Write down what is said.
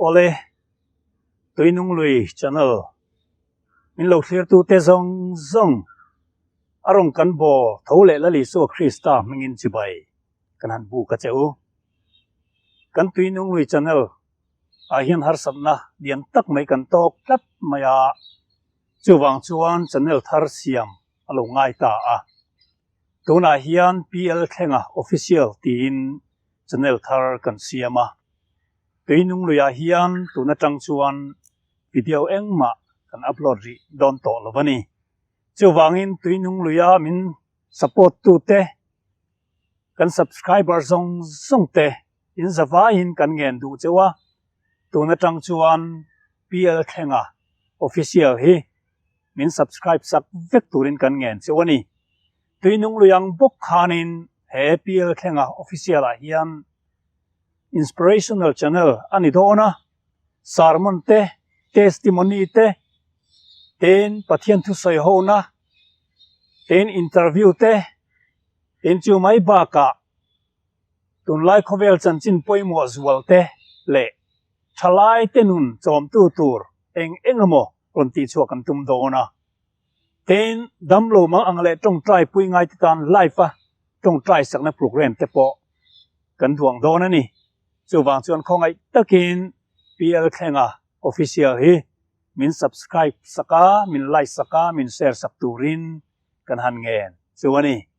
Awle, Tuinunglui channel min lo thlirtute zawng zawng a rawn kan baw tho leh Lal Isua Krista hmingin chibai kan han buk a che u. Kan Tuinunglui channel ah hian harsatna lian tak mai kan tawk tlat mai a, chuvang chuan channel thar siam a lo ngai ta a. Tunah hian PL Thlenga Official tiin channel thar kan siam a. Tuinungluiah hian tun atang chuan video engmah kan upload rih dawn tawh lo a ni. Chuvangin Tuinungluia min support tute, kan subscriber zawng zawng te in zavaiin kan ngen duh cheu a. Tun atang chuan PL Thlenga Official hi min subscribe sak vek turin kan ngen cheu a ni. Tuinunglui ang bawk khanin he PL Thlenga Official ah hian Inspirational channel a ni dawn a, sermon te, testimony te, tin Pathian thusawi hona, tin interview te, tin chu mai bakah tunlai khawvel chanchin pawimawh zual te leh thalai te nun chawmtu tur eng eng emaw rawn tihchhuah kan tum dawn a. Tin, damlo mang ang leh tawngtai pui ngai te tan live a tawngtai sakna program te pawh kan duang dawn a ni. Chuvang chuan khawngaih takin PL Thlenga Official hi min subscribe sak a, min like sak a, min share sak turin kan han ngen chu a ni.